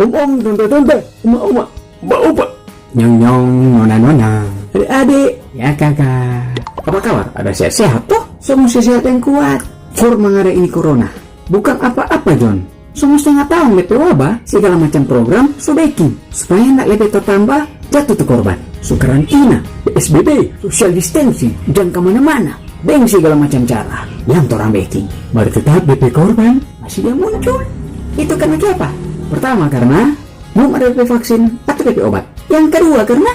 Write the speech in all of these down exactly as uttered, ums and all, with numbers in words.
Om-om, tante-tante, uma-uma, opa-opa, nyong-nyong, nona-nona, ade-ade, ya kaka. Apa kabar? Ada sehat-sehat toh? Semua sehat yang kuat. For mangada ini corona. Bukan apa-apa, John. So mo stenga taong depe wabah, segala macam program so beking supaya nda lebe tatamba jatu tu korban. So karantina, P S B B, social distancing, jang kamana-mana, deng segala macam cara yang torang beking. Mar tetap depe korban masih dia muncul. Itu karna kiapa? Pertama karna blum ada depe vaksin atau depe obat. Yang kedua karna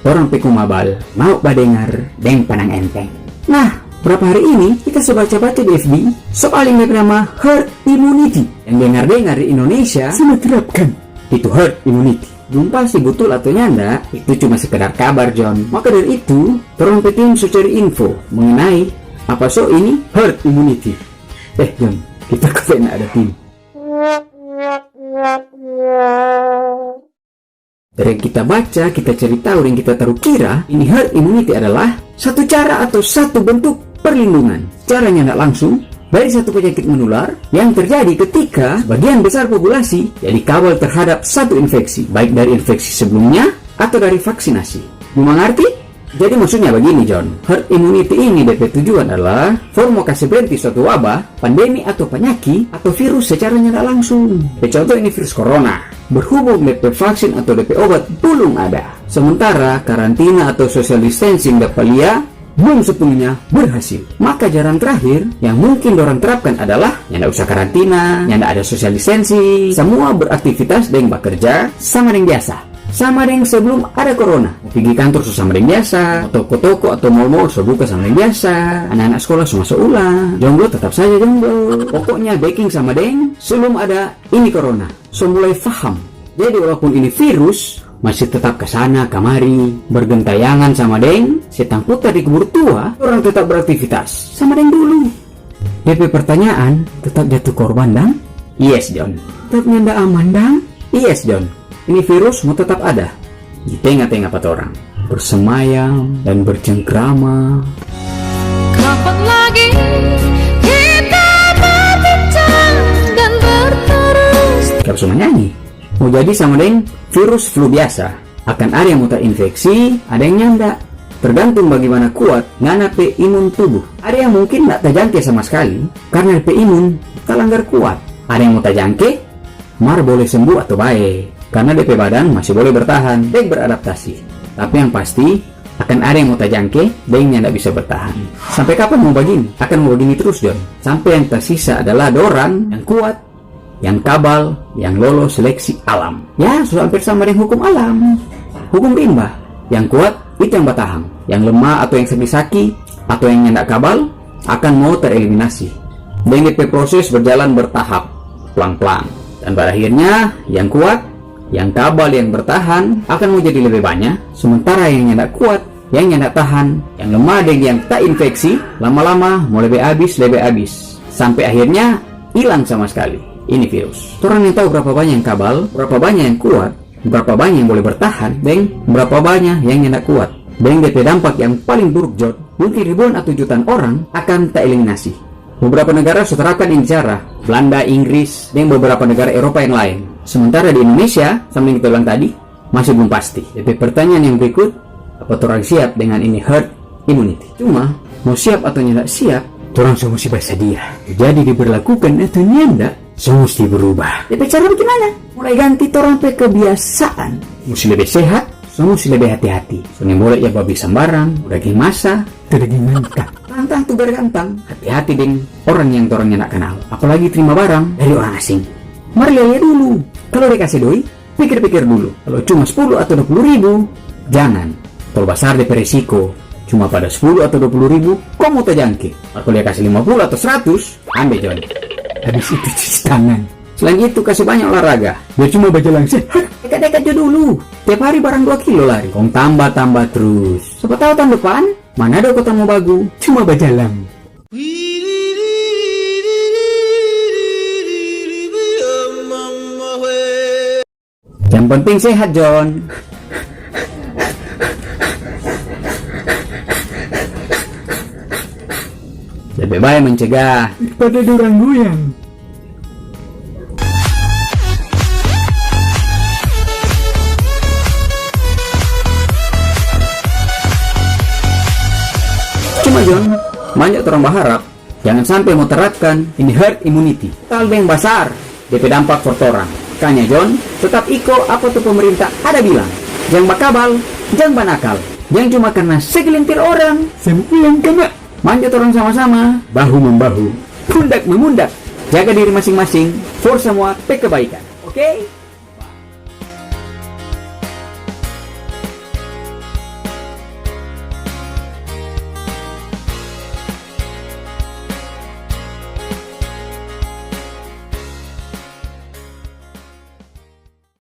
torang pe kumabal mau badengar deng pandang enteng. Nah, berapa hari ini kita so baca-baca di F B soal yang bernama herd immunity. Yang dengar-dengar di Indonesia so terapkan itu herd immunity. Belum pasti betul atau nyanda, itu cuma sekedar kabar, John. Maka dari itu, torang pe tim so cari info mengenai apa so ini herd immunity. Eh, John, kita kena ada tim. Dari yang kita baca, kita cari tahu, dan kita taru kira, ini herd immunity adalah satu cara atau satu bentuk perlindungan. Caranya ndak langsung, dari satu penyakit menular yang terjadi ketika bagian besar populasi jadi kabal terhadap satu infeksi, baik dari infeksi sebelumnya atau dari vaksinasi. Cuma ngerti? Jadi maksudnya begini, John. Herd immunity ini depe tujuan adalah for mo kase berhenti suatu wabah, pandemi atau panyaki atau virus secara nyanda langsung. Pe contoh ini virus corona. Berhubung depe vaksin atau depe obat belum ada. Sementara karantina atau social distancing dapa lia belum sepenuhnya berhasil. Maka jalan terakhir yang mungkin dorang terapkan adalah nyanda usah karantina, nyanda ada social distancing, semua beraktivitas deng bakerja sama deng biasa. Sama deng sebelum ada corona. Mo pigi kantor so sama deng biasa, mo toko-toko atau mall-mall so buka sama deng biasa, anak-anak sekolah so maso ulang, jomblo tetap saja jomblo. Pokoknya beking sama deng sebelum ada ini corona. So mulai faham. Jadi walaupun ini virus, masih tetap kasana kamari, bergentayangan sama deng setang putar di kubur tua, orang tetap beraktivitas sama deng dulu. Depe pertanyaan, tetap jatu korban dang? Yes, John. Tetap nyanda aman dang? Yes, John. Ini virus mo tetap ada di tenga-tenga pa torang, bersemayam dan bercengkrama. Kapan lagi kita berbincang dan berterus? Kap so manyanyi. Mo jadi sama deng virus flu biasa. Akan ada yang mo tainfeksi, ada yang nyanda. Tergantung bagimana kuat ngana pe imun tubuh. Ada yang mungkin ndak tajangke sama skali karna depe imun talanggar kuat. Ada yang mo tajangke, mar boleh sembuh atau bae, karna depe badan masih boleh bertahan deng beradaptasi. Tapi yang pasti, akan ada yang mo tajangke deng nyanda bisa bertahan. Sampe kapan mo bagini? Akan mo bagini trus, John. Sampe yang tasisa adalah dorang yang kuat, yang kabal, yang lolos seleksi alam. Ya, so amper sama deng hukum alam. Hukum rimba. Yang kuat, itu yang batahang. Yang lemah atau yang saki-saki, atau yang nyanda kabal, akan mo tereliminasi. Deng depe proses berjalan bertahap, plang-plang. Dan pada akhirnya, yang kuat, yang kabal, yang bertahan, akan mo jadi lebe banya, sementara yang nyanda kuat, yang nyanda tahan, yang lemah deng yang tainfeksi, lama-lama mo lebe abis, lebe abis. Sampe akhirnya, ilang sama skali ini virus. Torang nintau brapa banya yang kabal, brapa banya yang kuat, brapa banya yang boleh bertahan, deng brapa banya yang nyanda kuat. Deng depe dampak yang paling buruk, John, mungkin ribuan atau jutaan orang akan taeliminasi. Beberapa negara so terapkan ini cara, Belanda, Inggris, deng beberapa negara Eropa yang lain. Sementara di Indonesia, sama yang kita bilang tadi, masih belum pasti. Depe pertanyaan yang berikut, apa torang siap dengan ini herd immunity? Cuma, mo siap atau nyanda siap, torang so musti basadia. Jadi diberlakukan atau nyanda, so musti berubah. Depe cara bagimana? Mulai ganti torang pe kebiasaan. Musti lebe sehat, so musti lebe hati-hati. So nimbole ja babi sambarang, daging masa, tu daging manta. Tantang tu bergantang. Hati-hati deng orang yang torang nyanda kanal. Apalagi trima barang dari orang asing. Mar lia-lia dulu. Kalu dia kase doi, pikir-pikir dulu. Kalu cuma sepuluh atau dua puluh ribu, jangan. Terlalu basar depe resiko. Cuma pada sepuluh atau dua puluh ribu, kong mo tajangke. Mar kalu dia kase lima puluh atau seratus, ambe, John. Habis itu cuci tangan. Selain itu, kase banya olahraga. Biar cuma bajalang sehat. Dekat-dekat jo dulu. Tiap hari barang dua kilo lari. Kong tamba-tamba trus. Sapa tau tahun depan, mana ada kota mo bagu. Cuma bajalang. Yang penting sehat, John. Lebe bae mencegah. Pada dorang goyang. John, manjo torang baharap jangan sampe mo terapkan ini herd immunity. Tal deng basar depe dampak for torang. Kanya John, tetap iko apa tu pemerintah ada bilang. Jang bakabal, jang banakal. Jang cuma karena segelintir orang. Semua yang kena. Manjo torang sama-sama, bahu membahu, pundak memundak. Jaga diri masing-masing for semua pe kebaikan. Oke?